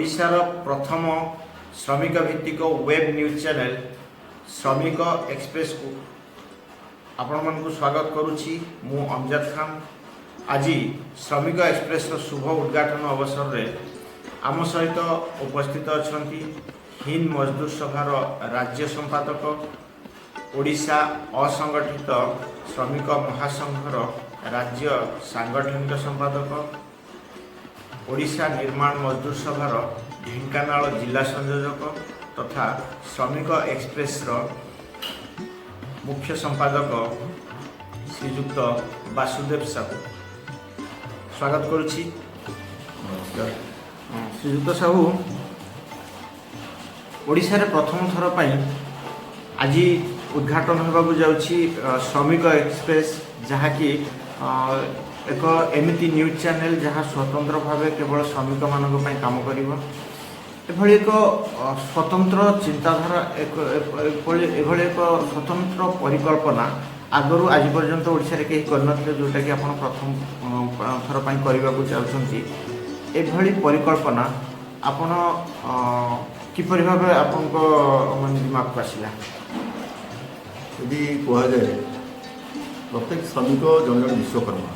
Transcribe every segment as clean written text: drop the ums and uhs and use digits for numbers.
ଓଡ଼ିଶାର ପ୍ରଥମ ଶ୍ରମିକ ଭିତ୍ତିକ ୱେବ୍ ନ୍ୟୁଜ୍ ଚ୍ୟାନେଲ୍ ଶ୍ରମିକ ଏକ୍ସପ୍ରେସକୁ ଆପଣମାନଙ୍କୁ ସ୍ୱାଗତ କରୁଛି। ମୁଁ ଅମଜାଦ ଖାନ। ଆଜି ଶ୍ରମିକ ଏକ୍ସପ୍ରେସର ଶୁଭ ଉଦ୍ଘାଟନ ଅବସରରେ ଆମ ସହିତ ଉପସ୍ଥିତ ଅଛନ୍ତି ହିନ୍ଦ ମଜଦୁର ସଭାର ରାଜ୍ୟ ସମ୍ପାଦକ, ଓଡ଼ିଶା ଅସଂଗଠିତ ଶ୍ରମିକ ମହାସଂଘର ରାଜ୍ୟ ସାଂଗଠନିକ ସମ୍ପାଦକ, ଓଡ଼ିଶା ନିର୍ମାଣ ମଜଦୁର ସଭାର ଢେଙ୍କାନାଳ ଜିଲ୍ଲା ସଂଯୋଜକ ତଥା ଶ୍ରମିକ ଏକ୍ସପ୍ରେସର ମୁଖ୍ୟ ସମ୍ପାଦକ ଶ୍ରୀଯୁକ୍ତ ବାସୁଦେବ ସାହୁ। ସ୍ୱାଗତ କରୁଛି। ନମସ୍କାର। ଶ୍ରୀଯୁକ୍ତ ସାହୁ, ଓଡ଼ିଶାରେ ପ୍ରଥମ ଥର ପାଇଁ ଆଜି ଉଦ୍ଘାଟନ ହେବାକୁ ଯାଉଛି ଶ୍ରମିକ ଏକ୍ସପ୍ରେସ, ଯାହାକି ଏକ ଏମିତି ନ୍ୟୁଜ୍ ଚ୍ୟାନେଲ୍ ଯାହା ସ୍ୱତନ୍ତ୍ର ଭାବେ କେବଳ ଶ୍ରମିକମାନଙ୍କ ପାଇଁ କାମ କରିବ। ଏଭଳି ଏକ ସ୍ୱତନ୍ତ୍ର ଚିନ୍ତାଧାରା, ଏକ ଏଭଳି ଏକ ସ୍ୱତନ୍ତ୍ର ପରିକଳ୍ପନା ଆଗରୁ ଆଜି ପର୍ଯ୍ୟନ୍ତ ଓଡ଼ିଶାରେ କେହି କରିନଥିଲେ, ଯେଉଁଟାକି ଆପଣ ପ୍ରଥମ ଥର ପାଇଁ କରିବାକୁ ଯାଉଛନ୍ତି। ଏଭଳି ପରିକଳ୍ପନା ଆପଣ କିପରି ଭାବେ ଆପଣଙ୍କ ମାନେ ଦିମାଗକୁ ଆସିଲା? ଯଦି କୁହାଯାଏ, ପ୍ରତ୍ୟେକ ଶ୍ରମିକ ଜଣେ ଜଣେ ବିଶ୍ୱକର୍ମା।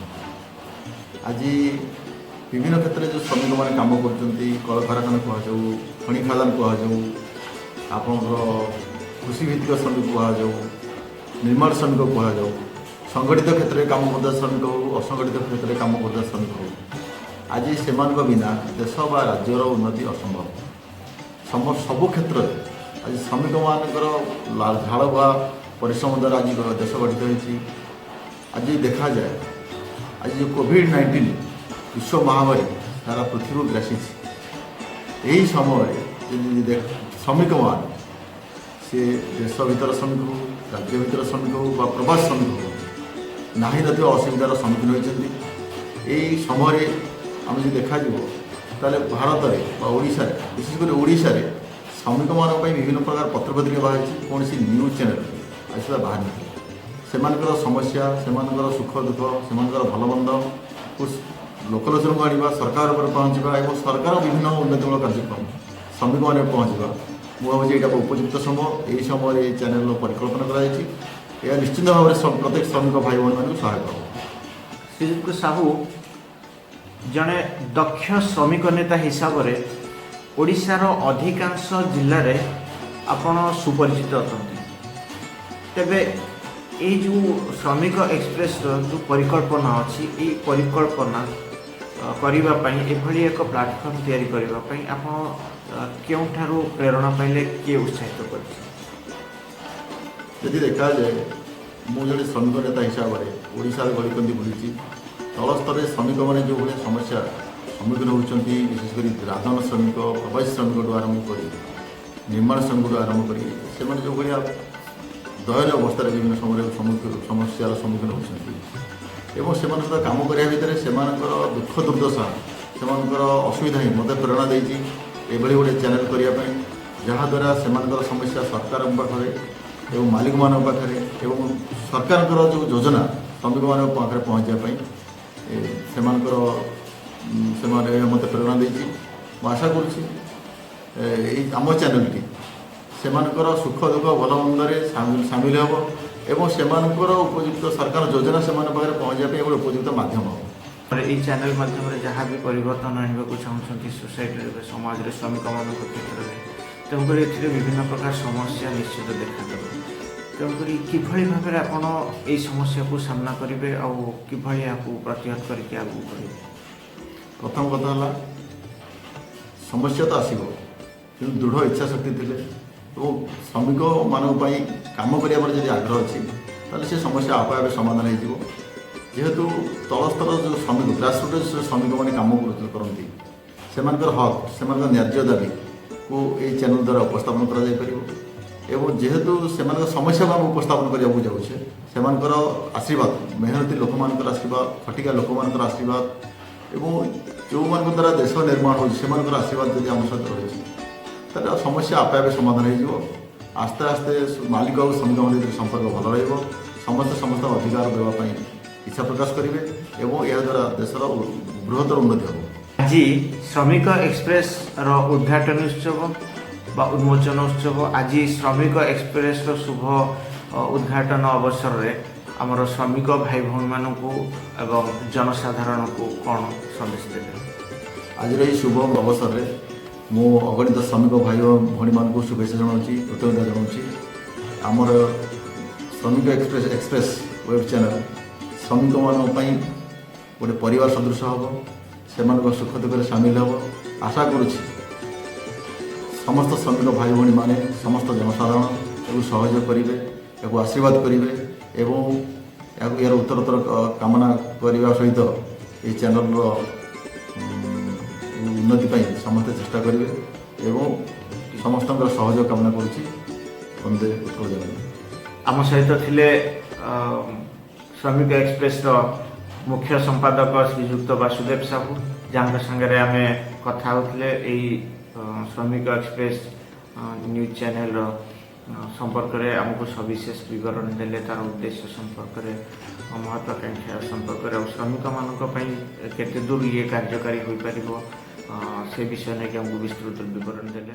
ଆଜି ବିଭିନ୍ନ କ୍ଷେତ୍ରରେ ଯେଉଁ ଶ୍ରମିକମାନେ କାମ କରୁଛନ୍ତି, କଳକାରଖାନା କୁହାଯାଉ, ଖଣି ଖାଦାନ କୁହାଯାଉ, ଆପଣଙ୍କର କୃଷିଭିତ୍ତିକ ଶ୍ରମିକ କୁହାଯାଉ, ନିର୍ମାଣ ଶ୍ରମିକ କୁହାଯାଉ, ସଂଗଠିତ କ୍ଷେତ୍ରରେ କାମ କରୁଥିବା ଶ୍ରମିକ ହେଉ, ଅସଂଗଠିତ କ୍ଷେତ୍ରରେ କାମ କରୁଥିବା ଶ୍ରମିକ ହେଉ, ଆଜି ସେମାନଙ୍କ ବିନା ଦେଶ ବା ରାଜ୍ୟର ଉନ୍ନତି ଅସମ୍ଭବ। ସବୁ କ୍ଷେତ୍ରରେ ଆଜି ଶ୍ରମିକମାନଙ୍କର ଝାଳ ବୁହା ପରିଶ୍ରମ ଦ୍ୱାରା ଆଜି ଦେଶ ଗଠିତ ହୋଇଛି। ଆଜି ଦେଖାଯାଏ, ଆଜି ଯେଉଁ କୋଭିଡ଼-19 ବିଶ୍ୱ ମହାମାରୀ ସାରା ପୃଥିବୀକୁ ଗ୍ରାସିଛି, ଏହି ସମୟରେ ଯଦି ଶ୍ରମିକମାନେ, ସେ ଦେଶ ଭିତର ଶ୍ରମିକ ହେଉ, ରାଜ୍ୟ ଭିତର ଶ୍ରମିକ ହେଉ ବା ପ୍ରବାସ ଶ୍ରମିକ ହେଉ, ନାହିଁ ନଥିବା ଅସୁବିଧାର ସମ୍ମୁଖୀନ ହୋଇଛନ୍ତି। ଏହି ସମୟରେ ଆମେ ଯଦି ଦେଖାଯିବ, ତାହେଲେ ଭାରତରେ ବା ଓଡ଼ିଶାରେ, ବିଶେଷ କରି ଓଡ଼ିଶାରେ ଶ୍ରମିକମାନଙ୍କ ପାଇଁ ବିଭିନ୍ନ ପ୍ରକାର ପତ୍ରପତ୍ରିକା ବାହାରିଛି, କୌଣସି ନ୍ୟୁଜ୍ ଚ୍ୟାନେଲ୍ ଆଜି ସୁଦ୍ଧା ବାହାରି ନଥିଲା। ସେମାନଙ୍କର ସମସ୍ୟା, ସେମାନଙ୍କର ସୁଖ ଦୁଃଖ, ସେମାନଙ୍କର ଭଲ ମନ୍ଦକୁ ଲୋକଲୋଚନକୁ ଆଣିବା, ସରକାର ଉପରେ ପହଞ୍ଚିବା ଏବଂ ସରକାର ବିଭିନ୍ନ ଉନ୍ନତିମୂଳକ କାର୍ଯ୍ୟକ୍ରମ ଶ୍ରମିକମାନେ ପହଞ୍ଚିବା, ମୁଁ ଭାବୁଛି ଏଇଟା ଉପଯୁକ୍ତ ସମୟ। ଏହି ସମୟରେ ଏହି ଚ୍ୟାନେଲର ପରିକଳ୍ପନା କରାଯାଇଛି। ଏହା ନିଶ୍ଚିତ ଭାବରେ ପ୍ରତ୍ୟେକ ଶ୍ରମିକ ଭାଇ ଭଉଣୀମାନଙ୍କୁ ସହାୟକ ହେବ। ଶ୍ରୀଯୁକ୍ତ ସାହୁ, ଜଣେ ଦକ୍ଷ ଶ୍ରମିକ ନେତା ହିସାବରେ ଓଡ଼ିଶାର ଅଧିକାଂଶ ଜିଲ୍ଲାରେ ଆପଣ ସୁପରିଚିତ ଅଟନ୍ତି। ତେବେ ଏଇ ଯେଉଁ ଶ୍ରମିକ ଏକ୍ସପ୍ରେସର ଯେଉଁ ପରିକଳ୍ପନା ଅଛି, ଏଇ ପରିକଳ୍ପନା କରିବା ପାଇଁ, ଏଭଳି ଏକ ପ୍ଲାଟଫର୍ମ ତିଆରି କରିବା ପାଇଁ ଆପଣ କେଉଁଠାରୁ ପ୍ରେରଣା ପାଇଲେ? କିଏ ଉତ୍ସାହିତ କରିଛି? ଯଦି ଦେଖାଯାଏ, ମୁଁ ଜଣେ ଶ୍ରମିକ ନେତା ହିସାବରେ ଓଡ଼ିଶାର ଗଳିକନ୍ଦି ବୁଲିଛି। ତଳ ସ୍ତରରେ ଶ୍ରମିକମାନେ ଯେଉଁଭଳିଆ ସମସ୍ୟା ସମ୍ମୁଖୀନ ହେଉଛନ୍ତି, ବିଶେଷ କରି ଦାଦନ ଶ୍ରମିକ, ପ୍ରବାସୀ ଶ୍ରମିକଠୁ ଆରମ୍ଭ କରି ନିର୍ମାଣ ଶ୍ରମିକଠୁ ଆରମ୍ଭ କରି, ସେମାନେ ଯେଉଁଭଳିଆ ଦୟନୀୟ ଅବସ୍ଥାରେ ବିଭିନ୍ନ ସମୟରେ ସମସ୍ୟାର ସମ୍ମୁଖୀନ ହେଉଛନ୍ତି ଏବଂ ସେମାନଙ୍କ ସହିତ କାମ କରିବା ଭିତରେ ସେମାନଙ୍କର ଦୁଃଖ ଦୁର୍ଦ୍ଦଶା, ସେମାନଙ୍କର ଅସୁବିଧା ହିଁ ମୋତେ ପ୍ରେରଣା ଦେଇଛି ଏଭଳି ଗୋଟେ ଚ୍ୟାନେଲ୍ କରିବା ପାଇଁ, ଯାହାଦ୍ୱାରା ସେମାନଙ୍କର ସମସ୍ୟା ସରକାରଙ୍କ ପାଖରେ ଏବଂ ମାଲିକମାନଙ୍କ ପାଖରେ ଏବଂ ସରକାରଙ୍କର ଯେଉଁ ଯୋଜନା ଶ୍ରମିକମାନଙ୍କ ପାଖରେ ପହଞ୍ଚିବା ପାଇଁ ସେମାନଙ୍କର ସେମାନେ ମୋତେ ପ୍ରେରଣା ଦେଇଛି। ମୁଁ ଆଶା କରୁଛି ଏଇ ଆମ ଚ୍ୟାନେଲଟି ସେମାନଙ୍କର ସୁଖ ଦୁଃଖ ଭଲ ମନ୍ଦରେ ସାମିଲ ହେବ ଏବଂ ସେମାନଙ୍କର ଉପଯୁକ୍ତ ସରକାର ଯୋଜନା ସେମାନଙ୍କ ପାଖରେ ପହଞ୍ଚିବା ପାଇଁ ଗୋଟେ ଉପଯୁକ୍ତ ମାଧ୍ୟମ ହେବ। ଏଇ ଚ୍ୟାନେଲ ମାଧ୍ୟମରେ ଯାହା ବି ପରିବର୍ତ୍ତନ ଆଣିବାକୁ ଚାହୁଁଛନ୍ତି ସୋସାଇଟିରେ ବା ସମାଜରେ, ଶ୍ରମିକମାନଙ୍କ କ୍ଷେତ୍ରରେ, ତେଣୁକରି ଏଥିରେ ବିଭିନ୍ନ ପ୍ରକାର ସମସ୍ୟା ନିଶ୍ଚିତ ଦେଖାଦେବ। ତେଣୁକରି କିଭଳି ଭାବରେ ଆପଣ ଏଇ ସମସ୍ୟାକୁ ସାମ୍ନା କରିବେ ଆଉ କିଭଳି ଏହାକୁ ପ୍ରତିହତ କରିକି ଆଗକୁ ବଢ଼ିବେ? ପ୍ରଥମ କଥା ହେଲା, ସମସ୍ୟା ତ ଆସିବ, କିନ୍ତୁ ଦୃଢ଼ ଇଚ୍ଛା ଶକ୍ତି ଥିଲେ ଏବଂ ଶ୍ରମିକମାନଙ୍କ ପାଇଁ କାମ କରିବା ପରେ ଯଦି ଆଗ୍ରହ ଅଛି, ତାହେଲେ ସେ ସମସ୍ୟା ଆପେ ଆପେ ସମାଧାନ ହେଇଯିବ। ଯେହେତୁ ତଳ ସ୍ତର ଯେଉଁ ଶ୍ରମିକ, ଗ୍ରାସରୁଟ୍ ଶ୍ରମିକମାନେ କାମ କରନ୍ତି, ସେମାନଙ୍କର ହକ୍, ସେମାନଙ୍କର ନ୍ୟାଯ୍ୟ ଦାବିକୁ ଏଇ ଚ୍ୟାନେଲ୍ ଦ୍ୱାରା ଉପସ୍ଥାପନ କରାଯାଇପାରିବ ଏବଂ ଯେହେତୁ ସେମାନଙ୍କ ସମସ୍ୟାକୁ ଆମେ ଉପସ୍ଥାପନ କରିବାକୁ ଯାଉଛେ, ସେମାନଙ୍କର ଆଶୀର୍ବାଦ, ମେହନତି ଲୋକମାନଙ୍କର ଆଶୀର୍ବାଦ, ଖଟିକା ଲୋକମାନଙ୍କର ଆଶୀର୍ବାଦ ଏବଂ ଯେଉଁମାନଙ୍କ ଦ୍ୱାରା ଦେଶ ନିର୍ମାଣ ହେଉଛି, ସେମାନଙ୍କର ଆଶୀର୍ବାଦ ଯଦି ଆମ ସହିତ ରହିଛି, ତାହେଲେ ଆଉ ସମସ୍ୟା ଆପେ ଆପେ ସମାଧାନ ହେଇଯିବ। ଆସ୍ତେ ଆସ୍ତେ ମାଲିକ ଆଉ ଶ୍ରମିକମାନଙ୍କ ଭିତରେ ସମ୍ପର୍କ ଭଲ ରହିବ। ସମସ୍ତେ ସମସ୍ତଙ୍କ ଅଧିକାର ଦେବା ପାଇଁ ଇଚ୍ଛା ପ୍ରକାଶ କରିବେ ଏବଂ ଏହାଦ୍ୱାରା ଦେଶର ବୃହତ୍ତର ଉନ୍ନତି ହେବ। ଆଜି ଶ୍ରମିକ ଏକ୍ସପ୍ରେସର ଉଦ୍ଘାଟନୀ ଉତ୍ସବ ବା ଉନ୍ମୋଚନ ଉତ୍ସବ। ଆଜି ଶ୍ରମିକ ଏକ୍ସପ୍ରେସର ଶୁଭ ଉଦ୍ଘାଟନ ଅବସରରେ ଆମର ଶ୍ରମିକ ଭାଇ ଭଉଣୀମାନଙ୍କୁ ଏବଂ ଜନସାଧାରଣଙ୍କୁ କ'ଣ ସନ୍ଦେଶ ଦେବେ? ଆଜିର ଏହି ଶୁଭ ଅବସରରେ ମୁଁ ଅଗଣିତ ଶ୍ରମିକ ଭାଇ ଓ ଭଉଣୀମାନଙ୍କୁ ଶୁଭେଚ୍ଛା ଜଣାଉଛି, କୃତଜ୍ଞତା ଜଣାଉଛି। ଆମର ଶ୍ରମିକ ଏକ୍ସପ୍ରେସ୍ ୱେବ୍ ଚ୍ୟାନେଲ୍ ଶ୍ରମିକମାନଙ୍କ ପାଇଁ ଗୋଟେ ପରିବାର ସଦୃଶ ହେବ, ସେମାନଙ୍କ ସୁଖ ଦୁଃଖରେ ସାମିଲ ହେବ। ଆଶା କରୁଛି ସମସ୍ତ ଶ୍ରମିକ ଭାଇ ଭଉଣୀମାନେ, ସମସ୍ତ ଜନସାଧାରଣ ଏହାକୁ ସହଯୋଗ କରିବେ, ଏହାକୁ ଆଶୀର୍ବାଦ କରିବେ ଏବଂ ଏହାକୁ ଏହାର ଉତ୍ତରୋତ୍ତର କାମନା କରିବା ସହିତ ଏହି ଚ୍ୟାନେଲର ଉନ୍ନତି ପାଇଁ ସମସ୍ତେ ଚେଷ୍ଟା କରିବେ ଏବଂ ସମସ୍ତଙ୍କର ସହଯୋଗ କାମନା କରୁଛି। ବନ୍ଦେ ଉତ୍କଳ ଜନନୀ। ଆମ ସହିତ ଥିଲେ ଶ୍ରମିକ ଏକ୍ସପ୍ରେସର ମୁଖ୍ୟ ସମ୍ପାଦକ ଶ୍ରୀଯୁକ୍ତ ବାସୁଦେବ ସାହୁ, ଯାହାଙ୍କ ସାଙ୍ଗରେ ଆମେ କଥା ହେଉଥିଲେ ଏଇ ଶ୍ରମିକ ଏକ୍ସପ୍ରେସ ନ୍ୟୁଜ୍ ଚ୍ୟାନେଲର ସମ୍ପର୍କରେ। ଆମକୁ ସବିଶେଷ ବିବରଣୀ ଦେଲେ ତାର ଉଦ୍ଦେଶ୍ୟ ସମ୍ପର୍କରେ, ମହତ୍ୱାକାଂକ୍ଷା ସମ୍ପର୍କରେ ଆଉ ଶ୍ରମିକମାନଙ୍କ ପାଇଁ କେତେ ଦୂର ଇଏ କାର୍ଯ୍ୟକାରୀ ହୋଇପାରିବ, ସେ ବିଷୟ ନେଇକି ଆମକୁ ବିସ୍ତୃତ ବିବରଣୀ ଦେଲେ।